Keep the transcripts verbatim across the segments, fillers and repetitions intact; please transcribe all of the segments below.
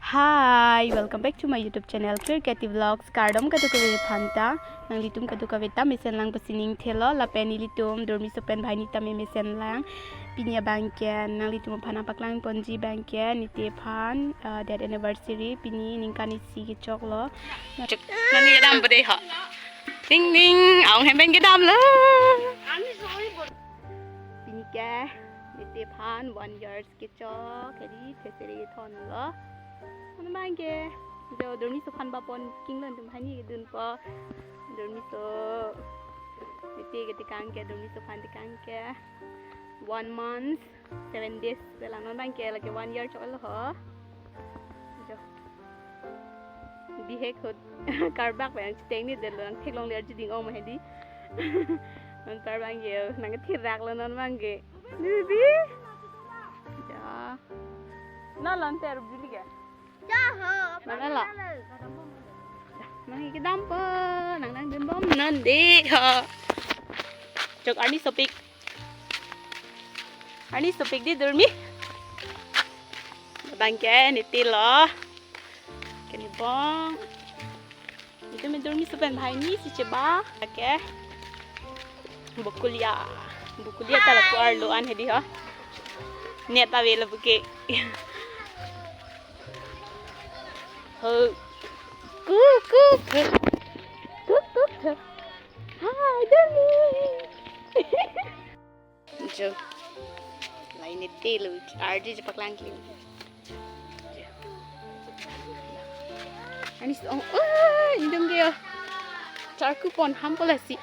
Hi, welcome back to my YouTube channel, Clear Creative Vlogs. Kardom kadokave aphanta, nanglitum kadokave ta mesen lang pusi ning thelo, lapen ilitum dormiso pen banghini ta me mesen lang. Pini abangke nanglitum aphan nangpaklang ponji abangke niti aphan, uh, death anniversary, pini ningkan isi kechoklo. Chuk, nani kedam bode ha. Ding ding, aung hem pen kedamlo. Pini ke niti aphan one years kechok, hedi thesere thonlo. Ano abangke, jo dormiso aphan ba pon kinglo, nelitum banghini kedunpo. Dormiso, niti ketekang ke, dormiso aphan tekang ke one month seven days. Pen lang non abangke lake one year choklo ho. Jo. Bihek ahut karbak pen chiteng ni detlo, nangtheklongle arju ding-ong ma hedi. Non par abangke, nangkethiraklo non abangke. Bibi. Ja. Na lon te rup juli ke? Ja ho. Mana la? Nang kedampo, nang nangdunbom non dei ho. Chok, arni sopik. Arni sopik dei dormi. Abangke niti lo. Ke ne bong. Nelitum dormiso pen banghini si cheba. Oke. Bokulia. Bokulia ta lapu arlo an hedi ho. Net ave lapu ke. Ho. Ku, ku, ku. Ku, ku, ku. Hi, dormi. Jo. Lain niti lo, ardi je paklang ke. Arni so-ong, oh, indung ke yo. Charku pon ham pola si.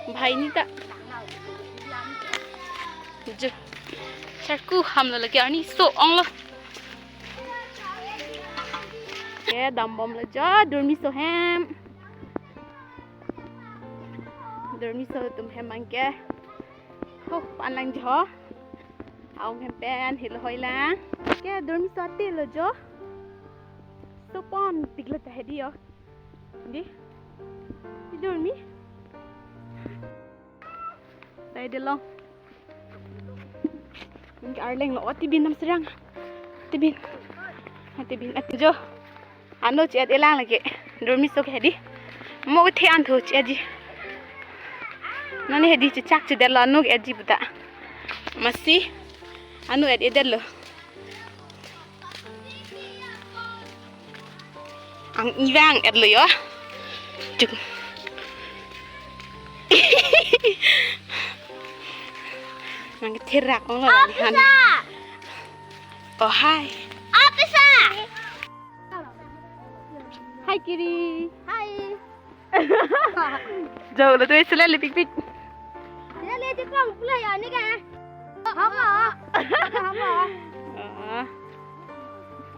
Banghini ta. Jo. Charku hamlo lake, arni so-onglo. Ke dambomlo jo, dormiso hem. Dormiso atum hem abangke. Ho, panlang jo. Aung hem pen helo hoi lang. Ke dormiso ate lo jo. Sopon tiklo ta hedi yo. Dei. Dei dormi. Dei dei long. Ningke arleng lo, oh, tibin nam serang. Tibin. Ah, tibin, ah, jo. Ano che-et-e lang lake. Dormiso ke hedi. Mo the an thu che-etji. Nani hedi chechak chedetlo ano ke-etji puta. Masi. Ano et-edetlo. Ang-i vang-etlo yo. Tuk. Nangkethirak onglo. Apisa. Oh, hi. Apisa. Hi, Kiri. Hi. Jauh lo tu, sila lipik pik. Sila lipik pik pula ya ni kan. Hama. Hama. Ah.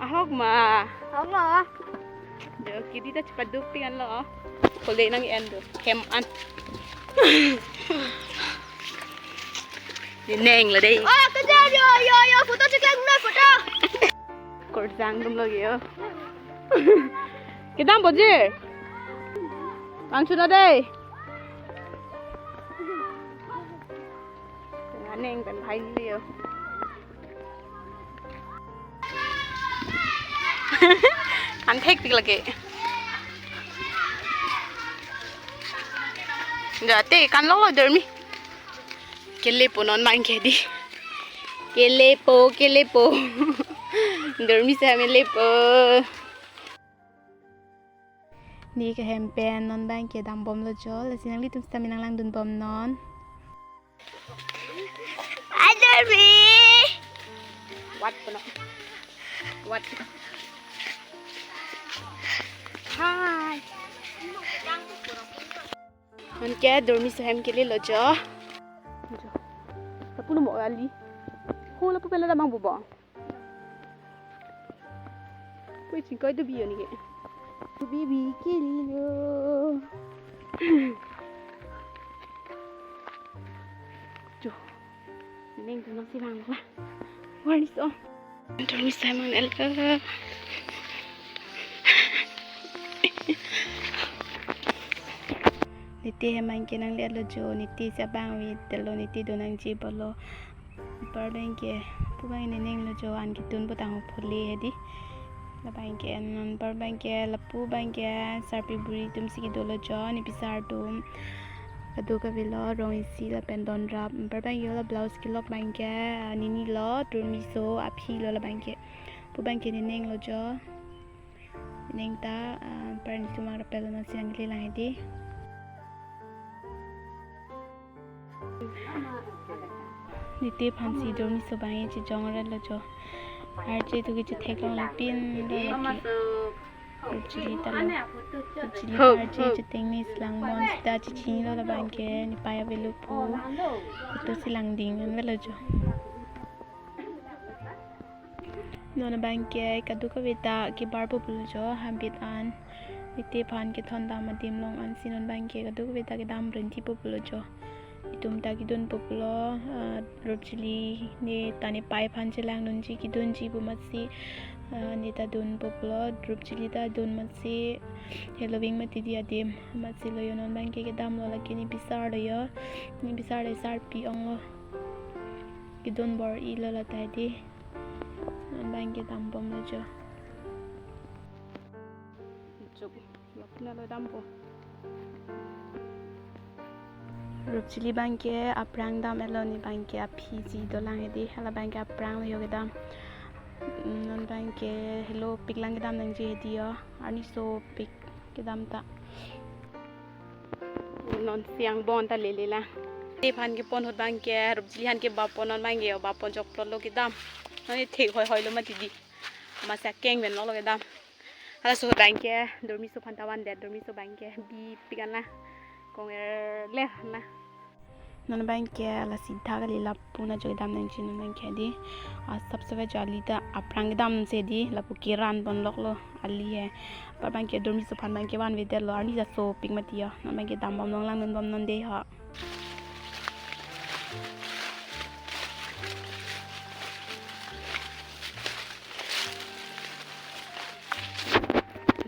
Ahok ma. Hama. Jo, Kiri ta chepaduk pik anlo. Kole nang-en do. Hem an. Ni neng lo dei. Oh, kejar yo, yo, yo, photo check lang na, photo. Korjang dum lagi yo. Kedampo je. Langsung na dei. Tengah neng pen banghini yo. An thek tik lake. Jate kan lo lo dormi. Kelepo non abangke dei. Kelepo, kelepo. Dormiso hem kelepo. Neke hem pen non abangke dambomlo jo. Lasi nanglitum sitame nanglangdunbom non. Hi, dormi. What puno? What? Hi. Anke dormiso hem kelelo jo. Jo. Lapu no mo kali. Ho, lapu pela damang bobo. Pui chingkoi dubi yo neke. Dubi bi kelelo. Jo. Neng tu nang si vang la. Warning so. Dormiso hem nang-etlo. Niti hem abangke nangletlo jo, niti si abang ave detlo, niti do nangji bolo. Par abangke, pu abang ne neng lo jo, an ketun pu tang phule hedi. Labang ke non anpar abang ke lapu abang ke sarpi buri atum si kedolo jo, ne pisar atum. Kadokave lo, rong isi lapen donrap. Anpar abang ke la blouse kelok abang ke, ah, nini lo, durmiso aphi lo labang ke. Lapu abang ke neneng lo jo. Neneng ta, ah, anpar netum arapel lo, non si nangkele lang hedi. Nitip aphan si durmiso abang chejong ret lo jo. Arje tu ke chetheklong lapin lo lake. Rup chili ta lo. Rup chili ta arje cheteng ni si lang bon sita chechini lo labang ke, nepei avelo pu. Itu si langding an avelo jo. Non abang ke kadokave ta kebarpo pulo jo, habit an. Nitip aphan kethondam adim along ansi non abang ke kadokave ta kedam rentipo pulo jo. Itum ta kedunpo pulo, ah, rup chili ne ta nepei aphan chelangdunji, kedunji pu amatsi, ah, ne ta dunpo pulo, rup chili ta dun amatsi, heloving mati di adim amatsi lo jo, non abang ke kedam lo lake, ne pisar lo jo, ne pisar le sarpi ong lo. Kedun bor-i lo lata di. Non abang ke dambom lo jo. Juk, lok na lo dampo. Rup chili abang ke aphrang dam-et lo, ne abang ke aphi si dolang hedi, hala abang ke aphrang lo jo kedam. Mm, non abang ke helopik lang kedam nangji hedi jo, arni sopik kedam ta. Non si angbong ta lele lang. Nitip aphan kepon ahut abang ke, rup chili aphan kebapon non abang ke, bapon jokplot lo kedam. Non ne thek hoi hoi lo mati di. Amatsi akeng pen lo lo kedam. Halaso ahut abang ke, durmiso aphan ta vandet, durmiso abang ke, bipik an la. Kong er le la. Non abang ke lasi tha kali, lapu na jo kedam nangji non abang ke di. Ah, sap sap jo, ali ta aphrang kedam si di, lapu keran pon lok lo ali he. Anpar abang ke durmiso aphan abang ke vanvedet lo, arni ta sopik mati jo. Non abang ke dambom long, langdunbom non de ho.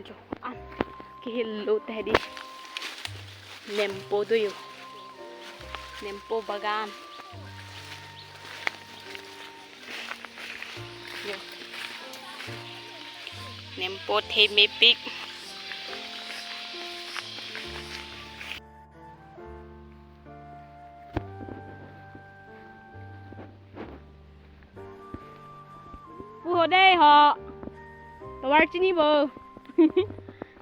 Jo, ah, kehelo ta hedi. Nempo do jo. Nempo bagan. Jo. Nempo themepik. Pu ho dei ho. Tovar chinipo.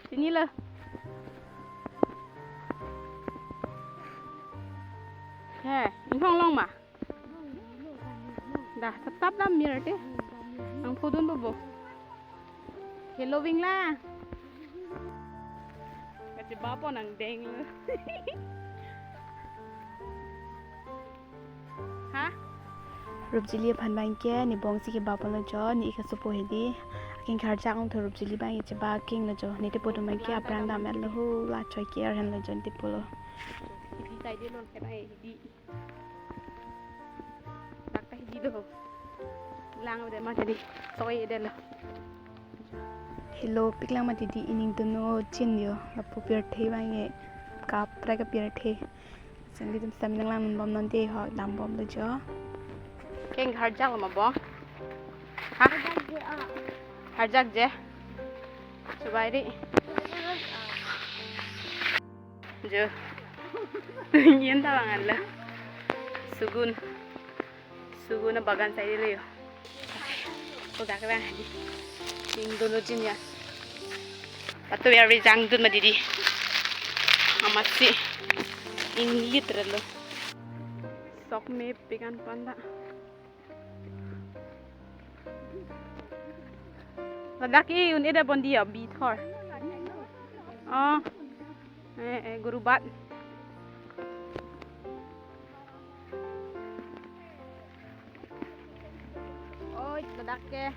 Chinilo. He, inghong long ma. Dah, tap tap dam mir te. Nangphodunpo bo. Heloving la. Kachebapo nangdeng lo. Ha? Rup chili aphan abang ke ne bong si kebapon lo jo, ne ik asopo hedi. Akeng kharjak ong tho, rup chili abang ke cheba akeng lo jo. Ne tepo atum abang ke aphrang dam-et lo, hu la choi ker hen lo jo, ne tepo lo. Hedi tai de lo, kena hedi. Dak ta hedi lo. Lang de ma jadi. Soi de lo. Helopik lang mati di, ining tuno chin jo. Lapu pirthe abang ke. Kaprek apirthe. Sangdi atum sami nang langdunbom non de ho, dambom lo jo. Keng kharjak lo ma bo. Ha? Kharjak je. Subai di. Jo. Nyen ta bang an la. Sugun. Sugun abagan sai de le jo. Kodak bang di. Ning dono jin ya. Patu ya ri jangdun ma didi. Amatsi. Inglit relo. Sok mepik an panda. Ladak ke un-e det pon di ya, bithor. Oh. Eh, eh, gurubat. Oi, ladak ke.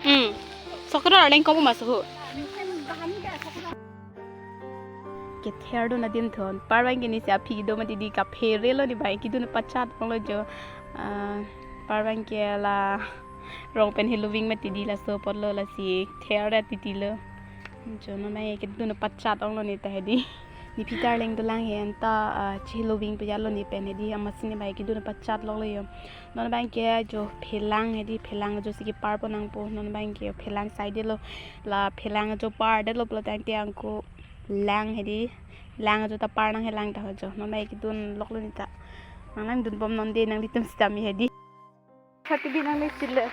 Hmm. Sokro arleng komu masu hu. Kether do nadim thon. Parvang ke nisi aphi do mati di kaphere lo ni bai kedun pachat lo jo. Ah, parvang ke la rong pen heloving mati di laso apot lo lasi ther da titi lo. Jo non bai kedun pachat ong lo ni ta hedi. Ni pitar leng dolang he anta, ah, cheloving pe jalo ni pen hedi amatsi ni bai kedun pachat lo lo jo. Non bai ke jo phelang hedi phelang jo si kepar pon nangpo non bai ke phelang side lo la phelang jo par det lo pulo tangte angko lang hedi lang jo ta par nang helang ta jo non bai kedun lok lo ni ta nang nang dun bom non de nanglitum sitame hedi. Sati bi nang ni chile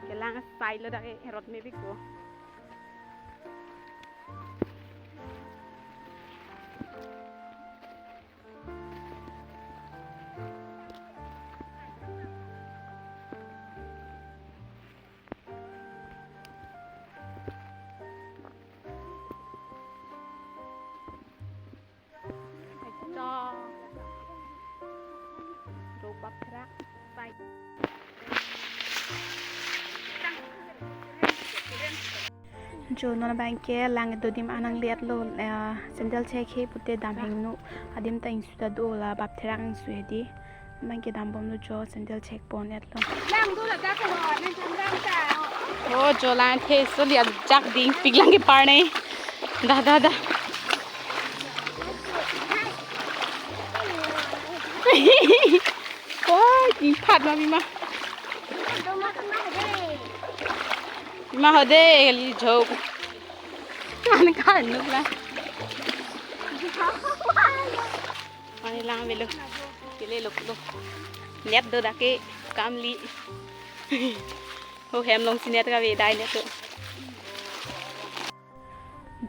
kelang sai lo dak e herot me biko. Jo non bai ke lang do adim anang liat lo, eh, sandal chek he pute dam hengno adim ta ingsu ta do la bap therak ingsu hedi. Bai ke dam bom lo jo sandal chek pon et lo. Lang do la dak ko, nang tham lang ta. Oh, jo lang the so liat jak ding pik lang kepar ne. Da, da, da. Oi, iphat ma bima. Bima hode kali jok. Kan kan nuk la. Ani lang velo. Kele lok lo. Net do dak ke kamli. Ho hem long si net ka ve dai net to.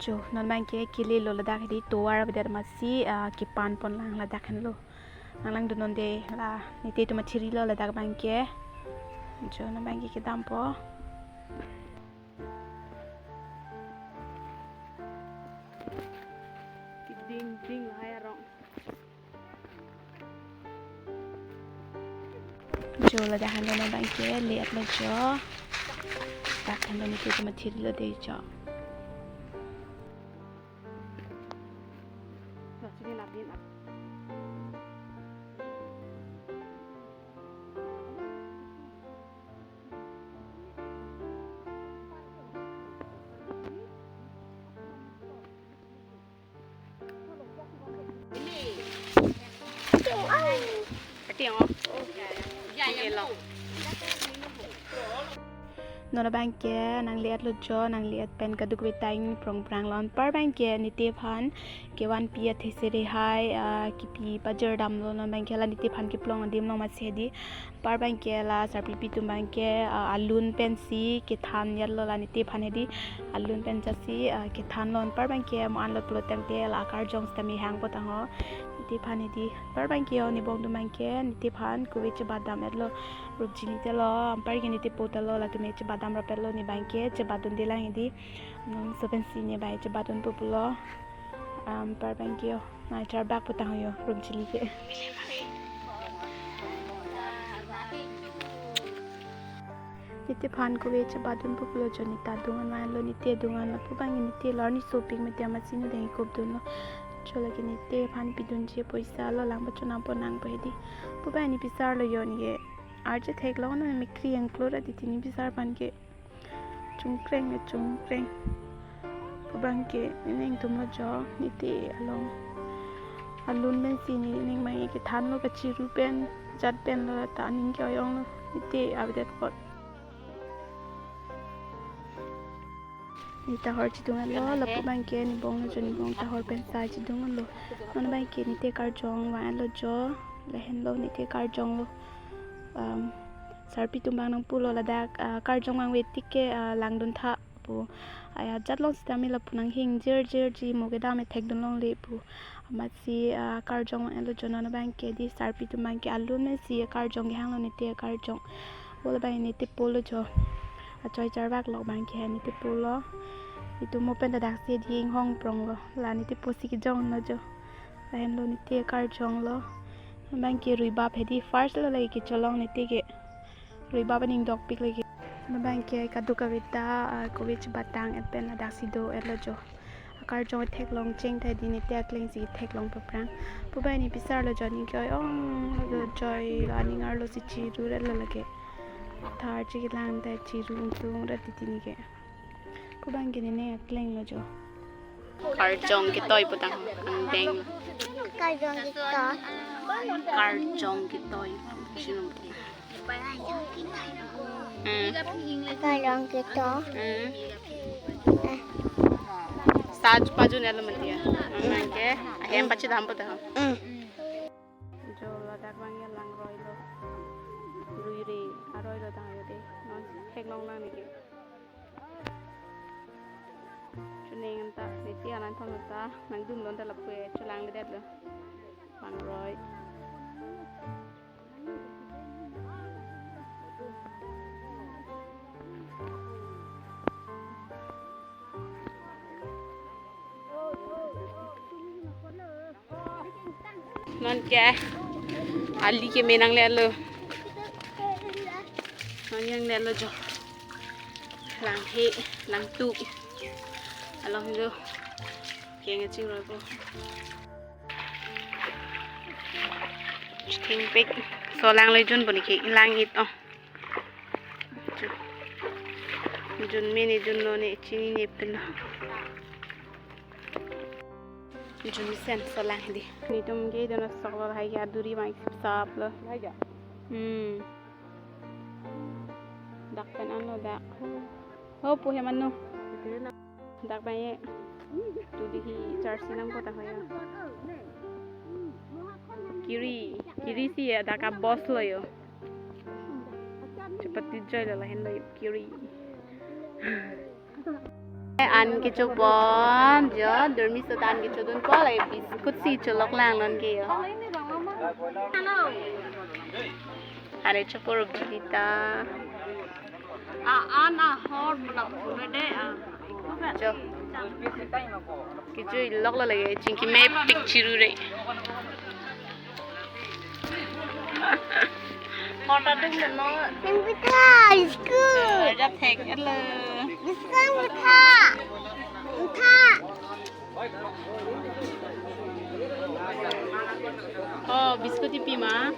Jo, non bai ke kele lo ladak hedi tovar avedet amatsi, ah, kepan pon lang ladak henlo. Nang lang dun non de la niti tu mathiri lo ladak bai ke. Jo, non bai ke kedam po. Ding ding hai arong. Jo ladak han dono bai ke liat lo jo. Dak han dono ke cuma thiri lo de jo. Non bai ke nang liat lo jo, nang liat pen kaduk vetang prong prang lon par bai ke niti aphan kevan pi athe sere hai, ah, kipi pajor dam lo non bai ke la niti aphan keplong adim long amatsi hedi. Par bai ke la sarpi pi atum bai ke, ah, alun pensi kethan yat lo la niti aphan hedi. Alun pen jasi, ah, kethan lon par bai ke mo an lo pulo tangte la akarjong sitame hang po tang ho. Niti aphan hedi. Par bai ke o nibong atum bai ke niti aphan kove chebat dam et lo. Rup jili te lo, anpar ke niti po ta lo, latum e chebat dam rap et lo ni bai ke chebat dun de lang hedi. Nung so pensi ni bai chebat dun po pulo. Anpar bai ke o. Nai char bak putang yo, rum chili ke. Niti aphan kove chebat dun po pulo jo nita dungan man lo niti dungan lapu bang niti lor ni shopping media ma sinu deng kup dun lo. Chola ke niti aphan pidun je poisa lo lang ba chonam po nang po hedi. Pu bang ni pisar lo yo ni ke. Arje thek lo no me kri ang klora di tini pisar pan ke. Chungkreng le chungkreng. Pu bang ke neng tum lo jo niti along. Alun pen si ni neng mai kethan lo kachiru pen jat pen lo ta ning ke oyong lo niti avedet apot. Nita hor chidung lo lapu bang ke nibong lo jo nibong ta hor pen sa chidung lo. Non bai ke niti karjong vang lo jo lahen lo niti karjong lo. Um, sarpi atum bang nang pulo ladak, ah, karjong vang ve tik ke, ah, lang dun tha pu. Aya jat long sitame lapu nang hing jir jir ji mo kedam e thek dun longle pu. Amatsi, ah, karjong vang lo jo non bai ke di sarpi atum bang ke alun me si karjong ke hang lo niti karjong. Bola bai niti po lo jo. Achoi char bak lok bang ke niti po lo. Itum mo pen dadak si di inghong prong lo. La niti po si kejong lo jo. Lahen lo niti karjong lo. Abang ke ruibap hedi first lo lagi kecholong ne tike. Ruibap aning dokpik lagi. Abang ke kadokave ta, ah, kove chebatang et pen ladak si do-etlo jo. Akarjong theklong cheng ta hedi ne te akleng si theklong paprang. Pu abang ne pisarlo jo, aning ke-oi-ong lo jo, aning arlo si chiru-etlo lake. Thar chekelang ta chiru ungtung ra titi ne ke. Pu abang ke ne akleng lo jo. Karjong ketoi putang angdeng. Karjong ketoi. Karjong ketoi. Chirum ke. Hmm. Karjong ketoi. Hmm. Saj pajun elo mati ya. Amen ke. Ahem pachi dam putang. Hmm. Jo ladak abang ya langroi lo. Ruire aroi lo tang yo de. Non theklong lang ne ke. Chuning anta, niti anan thon anta, nangdun don ta lapu-e, cholangledetlo. Langroi. Non ke ali keme nanglelo. Non nanglelo jo. Langhe, langtu. Along do. Keng chingroi po. Thingpik. So lang le jun boni ke lang-it oh. Jun mene jun no ne chinine pin. Jun mesen so lang di. Netum ke dono sok lo hai ke aduri abang sip sap lo. Hmm. Dak pen anlo dak. Oh, pu hem anlo. Dak abang ye. Tu di hi charsi nangpo ta hoya. Kiri, kiri si ya dak a-boss lo yo. Chepatijoi lo lahenlo yo kiri. An kechopon jo, dormiso ta an kechodunpo, lake biscuit si cholok lang non ke yo. Are choporup jilita. A an ahor pula pula de a. Jo. Kejui loklo lake, chingki mepik chiru re. Hor ta dum no. Nang pita, school. Aja thek elo. School pita. Pita. Oh, biscuit ipi ma?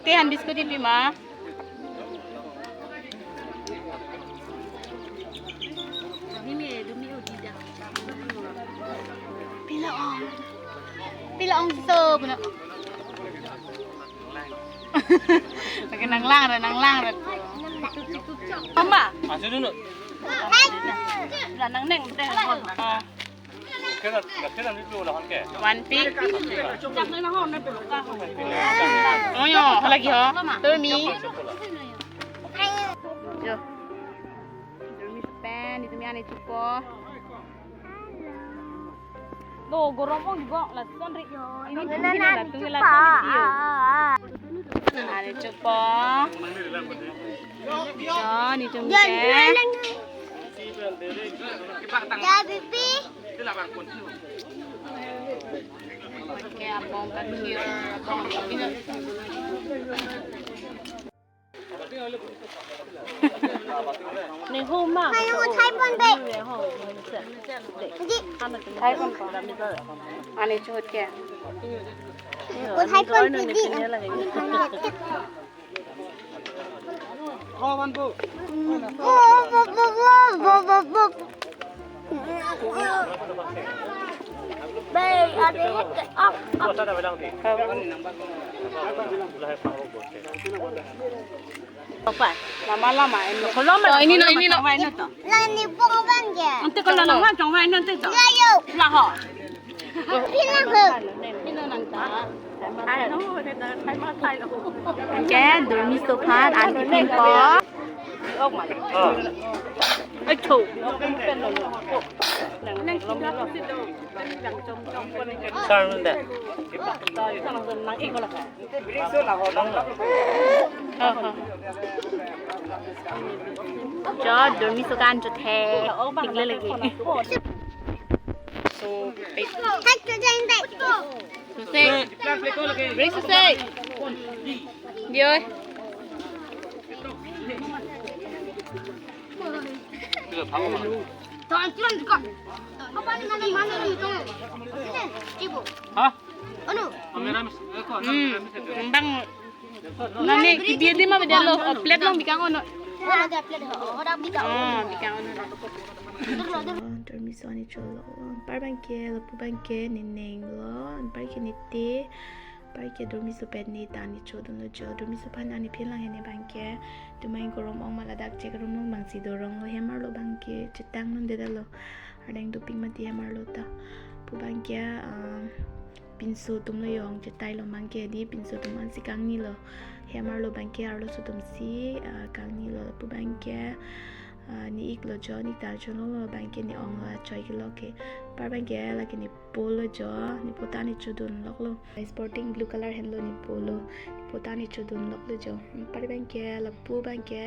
Te han biscuit ipi ma? Pila ong. Pila ong so, buna. Lake nanglang re, nanglang re. Mama. Asu dulu. Lah nang neng deh. Ah. One piece. Oh yo, lagi ho. Dormi. Jo. Dormi pen, dormi ane chupo. Lo, gorom ong di bok, lason ri. Ini na latung lason ri. Ane chupo. Jo, netum ke. Ya, pipi. Ke abong kakhir, abong kakhir. Ne ho ma. Hai, ho, thai pon be. Di. Thai pon pon. Ane chot ke. Ko thai pon di. Lama lama, ini no, ini no. Lang ni pong bang ya. Ante kalau lang lang, chong wai nanti to. Ya yo. Lah ho. Pila ho. Pila nang ta. Ke, dormi so phan, an kipin ko. Ai cho. Sar nun da. Nang ik ko la. Jo, dormi so kan jo the. Tik le lagi. So, pek. Hai, cho jai dai. Susek. Bring Susek. Diyo. Hah? Ano? Hmm. Bang. Nani, kibi di ma beda lo, oh, plate long bikang ono. Oh, ada plate ho. Oh, ada bikang. Ah, bikang ono. Dormiso ani cholo. Anpar abangke, lapu abangke, neneng lo. Anpar ke niti. Anpar ke dormiso pen ne ta ani chodun lo jo. Dormiso aphan ani phin lang hene abangke. Tumai gorom ong ma ladak chek room long abangsi dorong lo, hem arlo abangke chetang non deda lo. Ardeng dopik mati hem arlo ta. Lapu abangke, ah, pinso atum lo, yong chetai lo abangke di, pinso atum ansi kangni lo. Hem arlo abangke arloso atumsi, ah, kangni lo, lapu abangke, ah, ne-ik lo jo, ne-ik ta cholo lo abangke, ne-ong lo, achoi ke lo ke. Anpar abangke lake nepo lo jo, nepo ta ani chodun lok lo. Sporting blue color henlo nepo lo, nepo ta ani chodun lok lo jo. Anpar abangke, lapu abangke,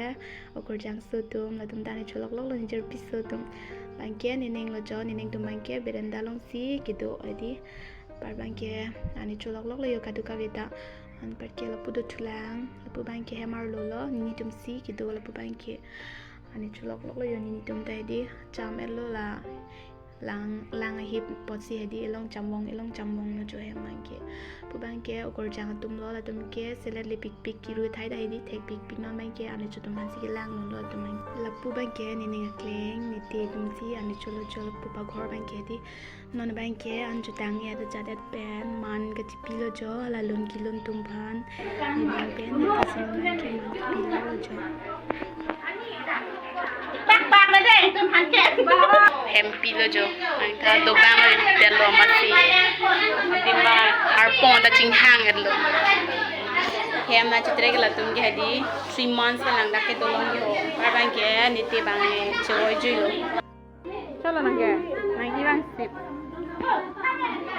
okorjangso atum, latum ta ani cholok lok lo, ne jirpiso atum. Abangke neneng lo jo, neneng atum abangke veranda longsi kedo edi. Anpar abangke ani cholok lok lo yo kadokave ta. Anpar ke lapu dothulang, lapu abangke hem arlo lo, nini atumsi kedo lapu abangke. Ani cholok lok lo yo nini atum ta hedi, cham-et lo la lang, lang ahip apotsi hedi, elong chamvong, elong chamvong lo jo hem abangke. Lapu abangke okorjang atum lo, latum ke selet le pikpik kiru thai ta hedi, thek pikpik non abangke, ani cho atum aphansi kelang lo latum abang. Lapu abangke neneng akleng, niti atumsi ani cholo jo, lapu paghor abangke hedi. Non abangke an chotang ya ta jadat pen man kachipi lo jo, hala lun kilun atum aphan. Ni bang pen ni kasin abangke man kapi lo jo. Pak pak na deh, itum hanke. Hem pi lo jo. Angtha dobang lo, tel lo masi. Dima arpong ta chinghang et lo. Hem na chitre ke latum ke hedi three months ke lang dak kedo long ho. Anpar abangke niti abang ne chewoi jui lo. Cholo nangke, nang iwan sip.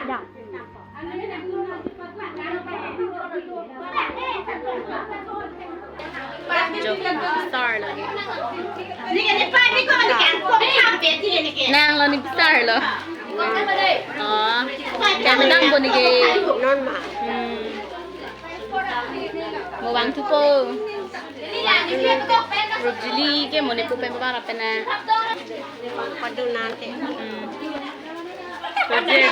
Ya. Jo, besar lagi. Nang lo ne besar lo. Oh, kami dang bo ne ke. Non ma. Hmm. Mo bang thupo. Rupjili ke mo nepo pen bang ra pen na. Padu nante. Hmm. Kerja deh.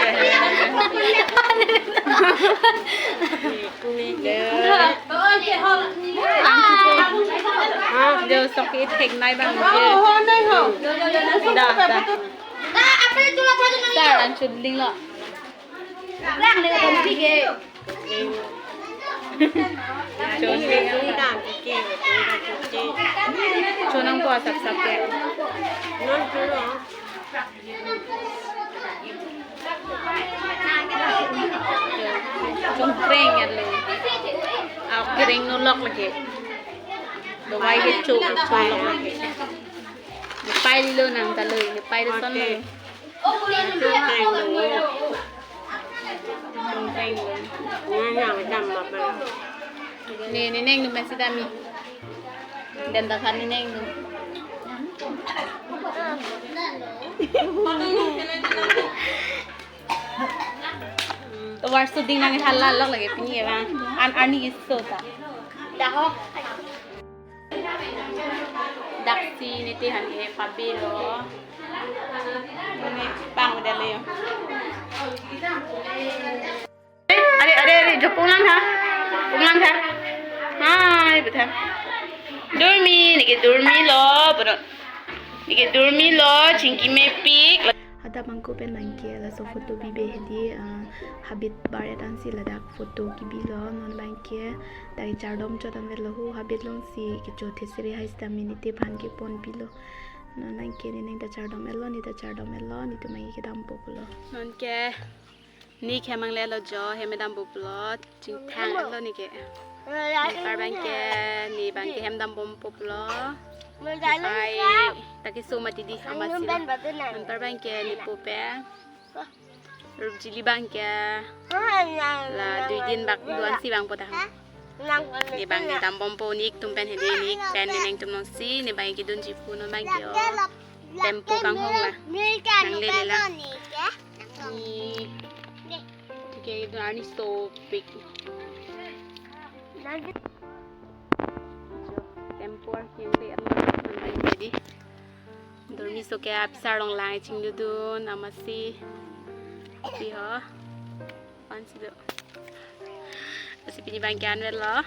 Ini ke. Hah? Dia sok ke thek nai bang. Oh, nai ho. Dah, dah. Sa, an chudling lo. Lang le kan phi ke. Chon ke. Chon nang po sap sap ke. Non chon lo. Chon kreng ya lo. Au kreng no lok lagi. Dawai ke cho cho lok lagi. Pai lo nang ta lo, pai lo son lo. Ne, ne neng nu mesi dami. Dan dakan ne neng nu. Tovar shooting nang hala lok lagi pini ya bang. An ani iso ta. Dahok. Daksi ne te han e pabe lo. Ne pang udah le. Are, are, are, jo pulang ha. Pulang ha. Hai, beta. Dormi, ne ke dormi lo, bono. Ne ke dormi lo, chingki mepik. Hadak bangko pen bangke laso photo bibe hedi, ah, habit bar et ansi ladak photo kibilo, non bangke dak kechardom chot anvet lo ho, habit longsi kecho thesere hai sita minute aphan kepon pilo. Non bangke ne neng ta chardom et lo, ne ta chardom et lo, netum bangke kedampo pulo. Non ke ne hem angle lo jo, hem dampo pulo. Chingthang lo ne ke. Anpar bangke, ne bangke hem dambompo pulo. Pai, ta keso mati di amatsi. Anpar bangke, nepo pen. Rupjili bangke. La dui din bak duan si bang po ta. Ne bangke dambompo, ne-ik atum pen hedi, ne-ik pen ne neng atum longsi, ne bangke dunji pu non bangke o. Tempo kanghong la. Nang lele la. Ne. Okay, itu arni sopik. Tempo arni yang ke ano nang jadi. Durmi so ke apisar along lang chingdudun amatsi. Pi ho. Pan si do. Lasi pini abang ke anwetlo.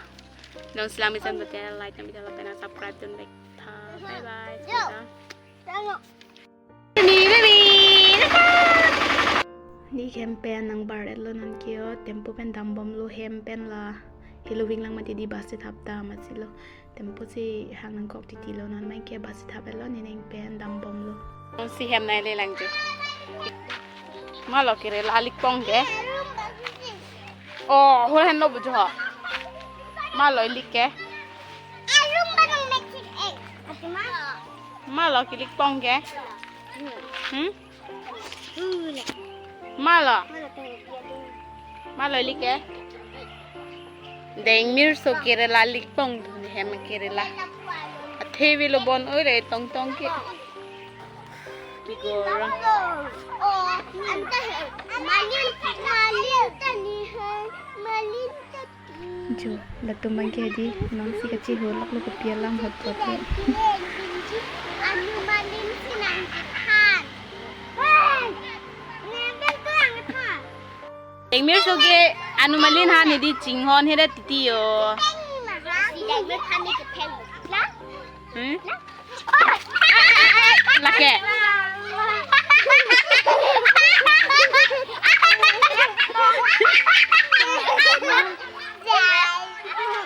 Nong selam isan betul like dan video like dan subscribe dun back. Bye bye. Yo. Selam. Ni baby. Ni hem pen nang bar-etlo non ke o, tempo pen dambomlo hem pen la. Helo ving lang mati di bus si thap ta amatsi lo. Tempo si hang nangkok titi lo non mai ke bus si thap-etlo ni neng pen dambomlo. Si hem nai le lang ju. Malo kere la likpong ke. Oh, hol hen lo bujo ho. Malo lik ke. Malo ke likpong ke. Hmm? Malo. Malo lik ke. Dengmir so kere la likpong dun hem kere la. Athe velo bon oi re tong tong ke. Kigorong. Jo, latum abang ke di, non si kachi holak lo kopi alam hot hot lo. Anu Malin si nangkethan. Hey! Nebel tuh nangkethan. Dengmir so ke Anu Malin han di chinghon heret titi yo. Dengmir han ni ketheng. Lah? Hmm? Lake.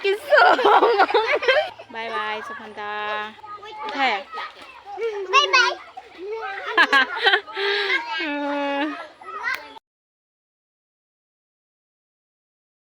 Kisung. Bye bye, Sophanta. Hey. Bye bye.